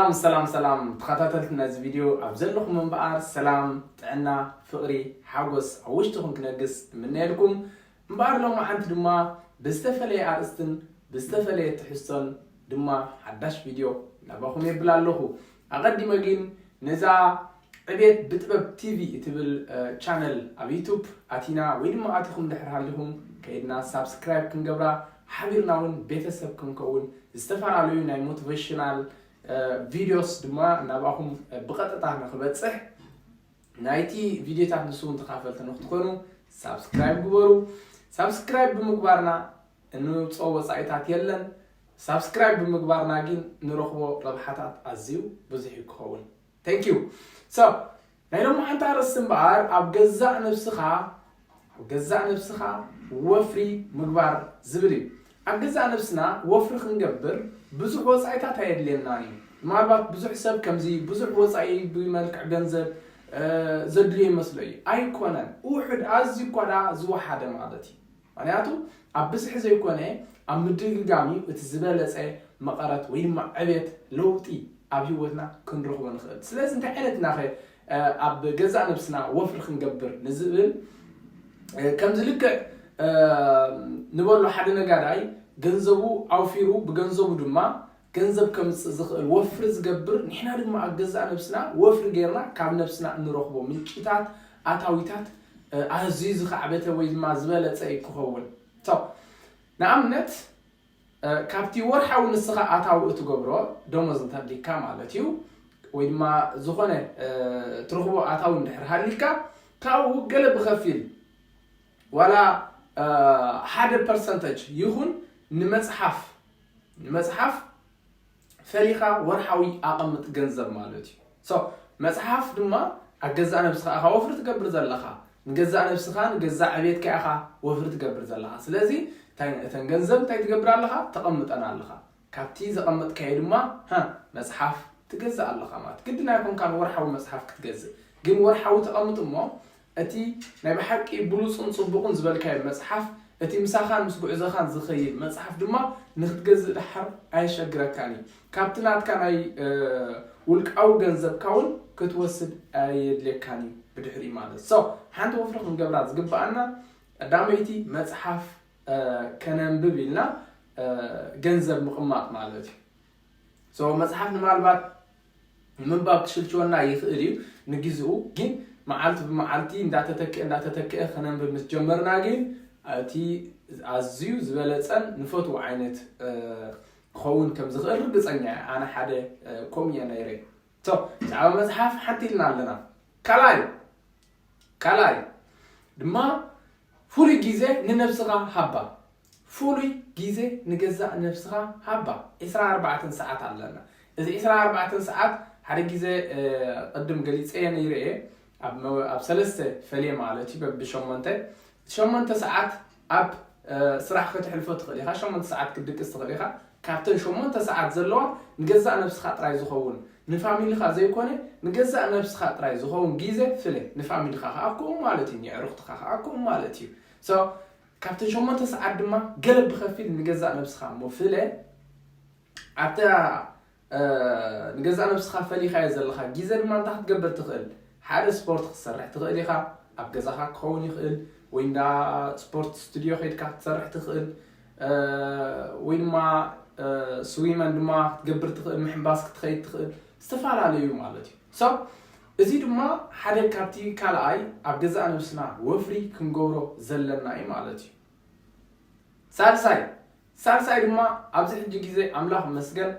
ሰላም ሰላም ሰላም ተኸታተልቲ ናይዚ ቪድዮ ኣብ ዘለኹም እምበኣር ሰላም፣ ጥዕና፣ ፍቕሪ፣ ሓጎስ ኣብ ውሽጥኹም ክነግስ እምነየልኩም። እምበኣር ሎማዓንቲ ድማ ብዝተፈለየ ኣርእስትን ብዝተፈለየ ትሕዝቶን ድማ ሓዳሽ ቪድዮ ናባኹም የብል ኣለኹ። ኣቐዲመ ግን ነዛ ዕቤት ብጥበብ ቲቪ እትብል ቻነል ኣብ ዩቱብ ኣቲና ወይ ድማ ኣቲኹም ድሕር ሃሊኹም ከይድና ሳብስክራይብ ክንገብራ ሓቢርና እውን ቤተሰብ ክንከውን ዝተፈላለዩ ናይ ሞቲቬሽናል ቪዲዮስ ድማ ናባኹም ብቐጥታ ንክበፅሕ ናይቲ ቪዲዮታት ንሱ እውን ተካፈልቲ ንክትኾኑ ሳብስክራይብ ግበሩ። ሳብስክራይብ ብምግባርና እንውፅኦ ወፃኢታት የለን። ሳብስክራይብ ብምግባርና ግን ንረኽቦ ረብሓታት ኣዝዩ ብዙሕ እዩ ክኸውን። Thank you። So ናይ ሎማዓንቲ ኣርእስቲ እምበኣር ኣብ ገዛእ ነብስኻ ኣብ ገዛእ ነብስኻ ወፍሪ ምግባር ዝብል እዩ። ኣብ ገዛእ ነብስና ወፍሪ ክንገብር ብዙሕ ወፃኢታት ኣየድልየናን እዩ። ምናልባት ብዙሕ ሰብ ከምዚ ብዙሕ ወፃኢ ብመልክዕ ገንዘብ ዘድልዮ ይመስሎ እዩ። ኣይኮነን። ውሕድ ኣዝዩ እኳ ደኣ ዝወሓደ ማለት እዩ። ምክንያቱ ኣብ ብዝሒ ዘይኮነ ኣብ ምድግጋም እዩ እቲ ዝበለፀ መቐረት ወይ ድማ ዕቤት ለውጢ ኣብ ህይወትና ክንረኽቦ ንኽእል። ስለዚ እንታይ ዓይነት ናኸ ኣብ ገዛእ ነብስና ወፍሪ ክንገብር ንዝብል ከምዚ ልክዕ ንበሎ ሓደ ነጋዳይ ገንዘቡ ኣውፊሩ ብገንዘቡ ድማ ገንዘብ ከምፅእ ዝኽእል ወፍሪ ዝገብር ንሕና ድማ ኣብ ገዛእ ነብስና ወፍሪ ጌርና ካብ ነብስና እንረኽቦ ምንጭታት ኣታዊታት ኣዝዩ ዝኸዕበተ ወይ ድማ ዝበለፀ እዩ ክኸውን። ንኣብነት ካብቲ ወርሓዊ ንስኻ ኣታዊ እትገብሮ ደሞዝ እንተድሊካ ማለት እዩ ወይ ድማ ዝኾነ ትረኽቦ ኣታዊ እንድሕር ሃሊካ ካብኡ ገለ ብኸፊል ዋላ ሓደ ፐርሰንተጅ ይኹን ንመፅሓፍ ንመፅሓፍ ፈሊኻ ወርሓዊ ኣቐምጥ ገንዘብ ማለት እዩ። So መፅሓፍ ድማ ኣብ ገዛእ ነብስኻ ኢኻ ወፍሪ ትገብር ዘለኻ፣ ንገዛእ ነብስኻ ንገዛእ ዕቤትካ ኢኻ ወፍሪ ትገብር ዘለኻ። ስለዚ እተን ገንዘብ እንታይ ትገብር ኣለኻ? ተቐምጠን ኣለኻ። ካብቲ ዘቐመጥካዮ ድማ ሃ መፅሓፍ ትገዝእ ኣለኻ ማለት ግድን ኣይኮንካን ወርሓዊ መፅሓፍ ክትገዝእ፣ ግን ወርሓዊ ተቐምጥ እሞ እቲ ናይ ብሓቂ ብሉፅን ፅቡቕን ዝበልካዮ መፅሓፍ እቲ ምሳኻን ምስ ጉዕዞኻን ዝኸይድ መፅሓፍ ድማ ንክትገዝእ ደሓር ኣየሸግረካን እዩ። ካብቲ ናትካ ናይ ውልቃዊ ገንዘብካ እውን ክትወስድ ኣየድልየካን እዩ ብድሕሪ ማለት። So ሓንቲ ወፍሪ ክንገብራ ዝግበኣና ቀዳመይቲ መፅሓፍ ከነንብብ ኢልና ገንዘብ ምቕማጥ ማለት እዩ። So መፅሓፍ ንማልባት ንምንባብ ክሽልችወና ይኽእል እዩ ንግዜኡ፣ ግን መዓልቲ ብመዓልቲ እንዳተተክአ እንዳተተክአ ከነንብብ ምስ ጀመርና ግን እቲ ኣዝዩ ዝበለፀን ንፈትዎ ዓይነት ክኸውን ከም ዝኽእል ርግፀኛ እየ። ኣነ ሓደ ከምኡ እየ ነይረ። So ብዛዕባ መፅሓፍ ሓንቲ ኢልና ኣለና። ካልኣይ ካልኣይ ድማ ፍሉይ ግዜ ንነብስኻ ሃባ። ፍሉይ ግዜ ንገዛእ ነብስኻ ሃባ። ዕስራን ኣርባዕተን ሰዓት ኣለና። እዚ ዕስራን ኣርባዕተን ሰዓት ሓደ ግዜ ቅድም ገሊፀየ ነይረ እየ። ኣብ ሰለስተ ፈልየ ማለት እዩ በብሸሞንተ ሸሞንተ ሰዓት ኣብ ስራሕ ከተሕልፎ ትኽእል ኢኻ። ሸሞንተ ሰዓት ክትድቅስ ትኽእል ኢኻ። ካብተን ሸሞንተ ሰዓት ዘለዋ ንገዛእ ነብስኻ ጥራይ ዝኸውን ንፋሚሊኻ ዘይኮነ ንገዛእ ነብስኻ ጥራይ ዝኸውን ግዜ ፍለ። ንፋሚሊኻ ከዓ ከምኡ ማለት እዩ፣ ንዕሩኽትኻ ከዓ ከምኡ ማለት እዩ። So ካብተን ሸሞንተ ሰዓት ድማ ገለ ብኸፊል ንገዛእ ነብስኻ እሞ ፍለ። ኣብታ ንገዛእ ነብስኻ ፈሊኻዮ ዘለኻ ግዜ ድማ እንታይ ክትገብር ትኽእል? ሓደ ስፖርት ክትሰርሕ ትኽእል ኢኻ። ኣብ ገዛኻ ክኸውን ይኽእል ወይ እንዳ ስፖርት ስቱድዮ ከይድካ ክትሰርሕ ትኽእል ወይ ድማ ስዊመን ድማ ክትገብር ትኽእል፣ ምሕንባስ ክትኸይድ ትኽእል፣ ዝተፈላለዩ ማለት እዩ። So እዚ ድማ ሓደ ካብቲ ካልኣይ ኣብ ገዛእ ነብስና ወፍሪ ክንገብሮ ዘለና እዩ ማለት እዩ። ሳልሳይ ሳልሳይ ድማ ኣብዚ ሕጂ ግዜ ኣምላኽ ይመስገን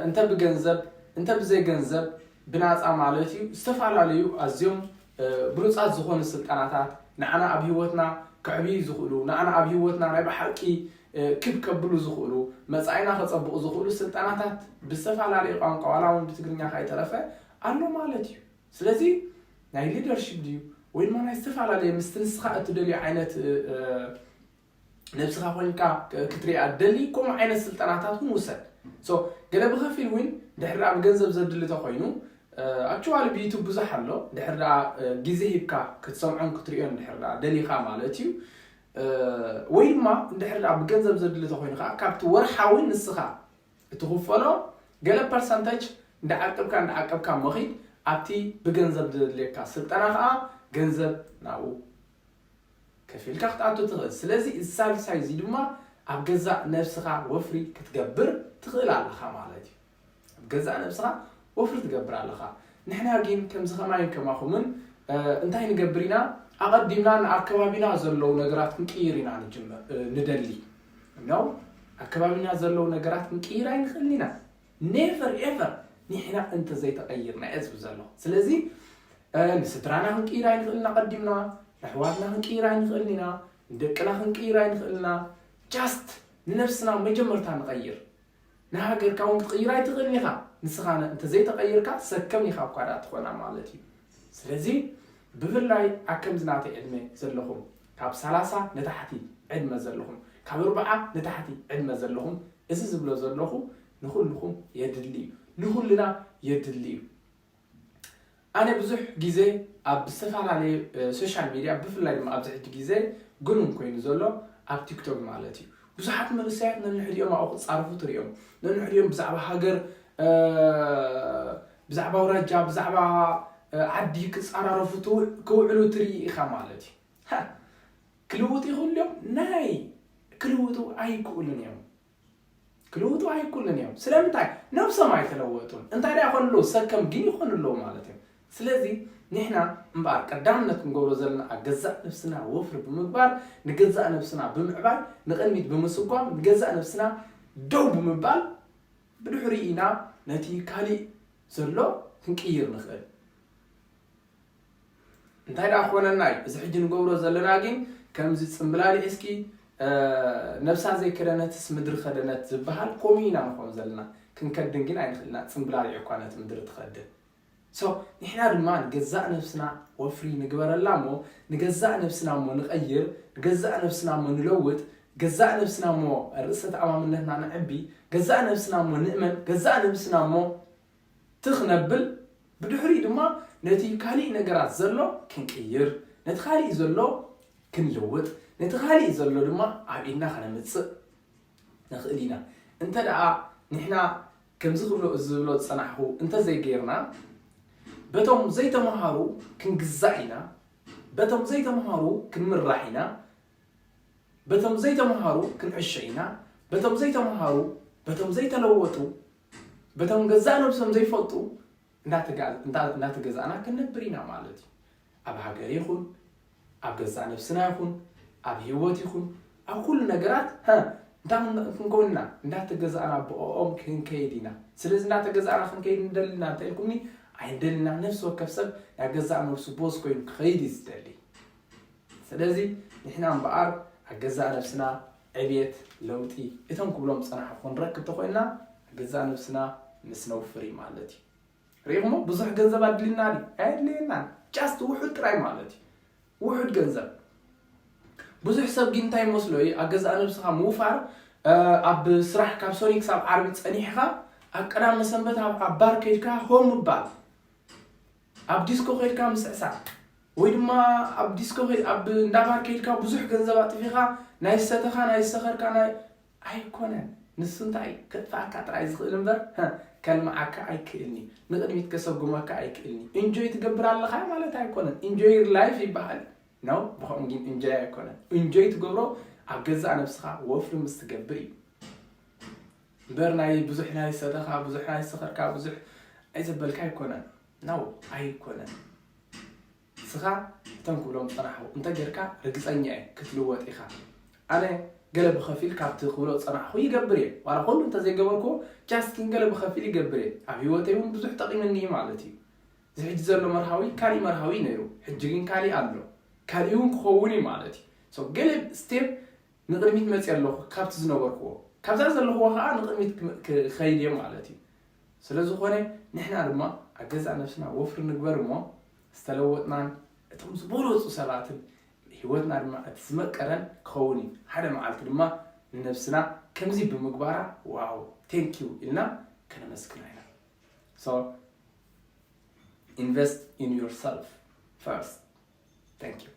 እንተ ብገንዘብ እንተ ብዘይ ገንዘብ ብናፃ ማለት እዩ ዝተፈላለዩ ኣዝዮም ብሉፃት ዝኾኑ ስልጠናታት ንዓና ኣብ ህይወትና ከዕብዩ ዝኽእሉ ንዓና ኣብ ህይወትና ናይ ብሓቂ ክብ ከብሉ ዝኽእሉ መፃኢና ከፀብቑ ዝኽእሉ ስልጠናታት ብዝተፈላለዩ ቋንቋ ዋላ እውን ብትግርኛ ካይተረፈ ኣሎ ማለት እዩ። ስለዚ ናይ ሊደርሽፕ ድዩ ወይ ድማ ናይ ዝተፈላለየ ምስቲ ንስኻ እትደልዩ ዓይነት ነብስኻ ኮይንካ ክትሪኣ ደሊ ከምኡ ዓይነት ስልጠናታት እውን ውሰድ። So ገለ ብኸፊል እውን ድሕሪ ኣብ ገንዘብ ዘድሊ ተኮይኑ ኣክቹዋሊ ብዩቱብ ብዙሕ ኣሎ። ድሕሪ ደኣ ግዜ ሂብካ ክትሰምዖን ክትሪኦን ድሕሪ ደኣ ደሊኻ ማለት እዩ። ወይ ድማ እንድሕሪ ደኣ ብገንዘብ ዘድሊ ተኮይኑ ከዓ ካብቲ ወርሓዊ ንስኻ እትኽፈሎ ገለ ፐርሰንተጅ እንዳዓቀብካ እንዳዓቀብካ መኺድ ኣብቲ ብገንዘብ ዘድልየካ ስልጠና ከዓ ገንዘብ ናብኡ ከፊልካ ክትኣቱ ትኽእል። ስለዚ እዚ ሳልሳይ እዚ ድማ ኣብ ገዛእ ነብስኻ ወፍሪ ክትገብር ትኽእል ኣለኻ ማለት እዩ። ኣብ ገዛእ ነብስኻ ወፍሪ ትገብር ኣለኻ። ንሕና ግን ከምዚ ከማይን ከማኹምን እንታይ ንገብር ኢና? ኣቐዲምና ንኣከባቢና ዘለዉ ነገራት ክንቅይር ኢና ንደሊ ነው። ኣከባቢና ዘለዉ ነገራት ክንቅይር ኣይንኽእልን ኢና። ኔቨር ኤቨር። ንሕና እንተዘይተቐይርና እየ ዝብል ዘለኹ። ስለዚ ንስድራና ክንቅይር ኣይንኽእልና፣ ቀዲምና ንኣሕዋትና ክንቅይር ኣይንኽእልን ኢና፣ ንደቅና ክንቅይር ኣይንኽእልና። ጃስት ንነብስና መጀመርታ ንቐይር። ንሃገርካ እውን ክትቕይር ኣይትኽእልን ኢኻ። ንስኻ እንተዘይተቐይርካ ሰከም ኢኻ እኳ ደኣ ትኾና ማለት እዩ። ስለዚ ብፍላይ ኣብ ከምዚ ናተይ ዕድመ ዘለኹም፣ ካብ ሰላሳ ንታሕቲ ዕድመ ዘለኹም፣ ካብ ኣርብዓ ንታሕቲ ዕድመ ዘለኹም፣ እዚ ዝብሎ ዘለኹ ንኹልኹም የድሊ እዩ። ንኹልና የድሊ እዩ። ኣነ ብዙሕ ግዜ ኣብ ዝተፈላለየ ሶሻል ሚድያ፣ ብፍላይ ድማ ኣብዚ ሕጂ ግዜ ግኑን ኮይኑ ዘሎ ኣብ ቲክቶክ ማለት እዩ። ብዙሓት መንእሰያት ነንሕድኦም ኣብኡ ክጻረፉ ትርእዮም። ነንሕድኦም ብዛዕባ ሃገር፣ ብዛዕባ ኣውራጃ፣ ብዛዕባ ዓዲ ክጻራረፉ ክውዕሉ ትርኢ ኢኻ ማለት እዩ። ክልውጡ ይኽእሉ እዮም? ናይ ክልውጡ ኣይክእሉን እዮም። ክልውጡ ኣይክእሉን እዮም። ስለምንታይ? ነብሶም ኣይተለወጡን። እንታይ ደኣ ይኾኑ ኣለዉ? ሰከም ግን ይኾኑ ኣለዉ ማለት እዮም። ስለዚ ንሕና እምበኣር ቀዳምነት ክንገብሮ ዘለና ኣብ ገዛእ ነብስና ወፍሪ ብምግባር፣ ንገዛእ ነብስና ብምዕባይ፣ ንቕድሚት ብምስጓም፣ ንገዛእ ነብስና ደው ብምባል፣ ብድሕሪኡ ኢና ነቲ ካሊእ ዘሎ ክንቅይር ንኽእል። እንታይ ደኣ ክኾነና እዩ? እዚ ሕጂ ንገብሮ ዘለና ግን ከምዚ ጽምብላሊዕ እስኪ ነብሳ ዘይከደነትስ ምድሪ ከደነት ዝበሃል ከምኡ ኢና ንኾን ዘለና። ክንከድን ግን ኣይንኽእልና፣ ጽምብላሊዕ እኳ ነቲ ምድሪ ትኸድን። ሶ ንሕና ድማ ንገዛእ ነብስና ወፍሪ ንግበረላ እሞ ንገዛእ ነብስና እሞ ንቐይር፣ ንገዛእ ነብስና እሞ ንለውጥ፣ ገዛእ ነብስና እሞ ርእሰ ተኣማምነትና ነዕቢ፣ ገዛእ ነብስና እሞ ንእመን፣ ገዛእ ነብስና እሞ ትኽ ነብል። ብድሕሪኡ ድማ ነቲ ካሊእ ነገራት ዘሎ ክንቅይር፣ ነቲ ካሊእ ዘሎ ክንልውጥ፣ ነቲ ካሊእ ዘሎ ድማ ኣብ ኢድና ከነምጽእ ንኽእል ኢና። እንተ ደኣ ንሕና ከምዚ ክብሎ፣ እዚ ዝብሎ ዝጸናሕኩ እንተ ዘይገይርና፣ በቶም ዘይተምሃሩ ክንግዛእ ኢና፣ በቶም ዘይተምሃሩ ክንምራሕ ኢና፣ በቶም ዘይተምሃሩ ክንዕሾ ኢና፣ በቶም ዘይተምሃሩ፣ በቶም ዘይተለወጡ፣ በቶም ገዛእ ነብሶም ዘይፈልጡ እንዳተጋ-፣ እንዳ-፣ እንዳተገዛእና ክንነብር ኢና ማለት እዩ። ኣብ ሃገር ይኹን፣ ኣብ ገዛእ ነብስና ይኹን፣ ኣብ ህይወት ይኹን፣ ኣብ ኩሉ ነገራት፣ ሀ፣ እንታይ ክን-፣ ክንከውን ኢና? እንዳተገዛእና ብኦኦም ክንከይድ ኢና። ስለዚ እንዳተገዛእና ክንከይድ ንደሊ ኢና እንተ ኢልኩምኒ፣ ኣይንደልን ኢና። ነፍሲ ወከፍ ሰብ ናይ ገዛእ ነብሱ ቦስ ኮይኑ ክኸይድ እዩ ዝደሊ። ስለዚ ንሕና እምበኣር ኣብ ገዛእ ነብስና ዕብየት፣ ለውጢ፣ እቶም ክብሎም ዝጸናሕኩ ክንረክብ ተኾይንና ኣብ ገዛእ ነብስና ምስ ነውፍር እዩ ማለት እዩ። ርኢኹሞ? ብዙሕ ገንዘብ ኣድልየና ድዩ? ኣየድልየናን። ጃስት ውሑድ ጥራይ ማለት እዩ። ውሑድ ገንዘብ። ብዙሕ ሰብ ግን እንታይ ይመስሎ እዩ? ኣብ ገዛእ ነብስኻ ምውፋር፣ እ፣ ኣብ ስራሕ ካብ ሰኑይ ክሳብ ዓርቢ ጸኒሕኻ ኣብ ቀዳመ ሰንበት ኣብ፣ ኣብ ባር ከይድካ ሆም ምባል፣ ኣብ ዲስኮ ከይድካ ምስዕሳዕ፣ ወይ ድማ ኣብ ዲስኮ ከይ-፣ ኣብ እንዳ ባር ከይድካ ብዙሕ ገንዘብ ኣጥፊኻ ናይ ዝሰተኻ፣ ናይ ዝሰኸርካ፣ ናይ ኣይኮነን። ንሱ እንታይ ከጥፍኣካ ጥራይ ዝኽእል እምበር፣ ሀ፣ ከልምዓካ ኣይክእልኒ፣ ንቕድሚት ከሰጉመካ ኣይክእልኒ። ኢንጆይ ትገብር ኣለኻ ማለት ኣይኮነን። ኢንጆይ ዩር ላይፍ ይበሃል ነው። ብኸምኡ ግን ኢንጆይ ኣይኮነን። ኢንጆይ ትገብሮ ኣብ ገዛእ ነብስኻ ወፍሪ ምስ ትገብር እዩ። እምበር ናይ ብዙሕ ናይ ሰተኻ፣ ብዙሕ ናይ ሰኸርካ፣ ብዙሕ ኣይዘበልካ ኣይኮነን። ነው፣ ኣይኮነን። ንስኻ እቶም ክብሎም ዝጸናሕኩ እንተ ጌርካ ርግጸኛ እየ ክትልወጥ ኢኻ። ኣነ ገለ ብኸፊል ካብቲ ክብሎ ዝጸናሕኩ ይገብር እየ። ዋላ ኩሉ እንተ ዘይገበርኩዎ፣ ጃስት ግን ገለ ብኸፊል ይገብር እየ። ኣብ ህይወተይ እውን ብዙሕ ጠቒሙኒ እዩ ማለት እዩ። እዚ ሕጂ ዘሎ መርሃዊ ካሊእ መርሃዊ እዩ ነይሩ፣ ሕጂ ግን ካሊእ ኣሎ። ካሊእ እውን ክኸውን እዩ ማለት እዩ። ሶ ገለ ስቴፕ ንቕድሚት መፅየ ኣለኹ ካብቲ ዝነበርክዎ። ካብዛ ዘለኽዎ ከዓ ንቕድሚት ክም-፣ ክኸይድ እየ ማለት እዩ። ስለ ዝኾነ ንሕና ድማ ኣብ ገዛእ ነብስና ወፍሪ ንግበር እሞ ዝተለወጥናን እቶም ዝበለፁ ሰባትን ህይወትና ድማ እቲ ዝመቀረን ክኸውን እዩ። ሓደ መዓልቲ ድማ ንነብስና ከምዚ ብምግባራ ዋው ቴንክ ዩ ኢልና ከነመስግና ኢና። So invest in yourself first. Thank you.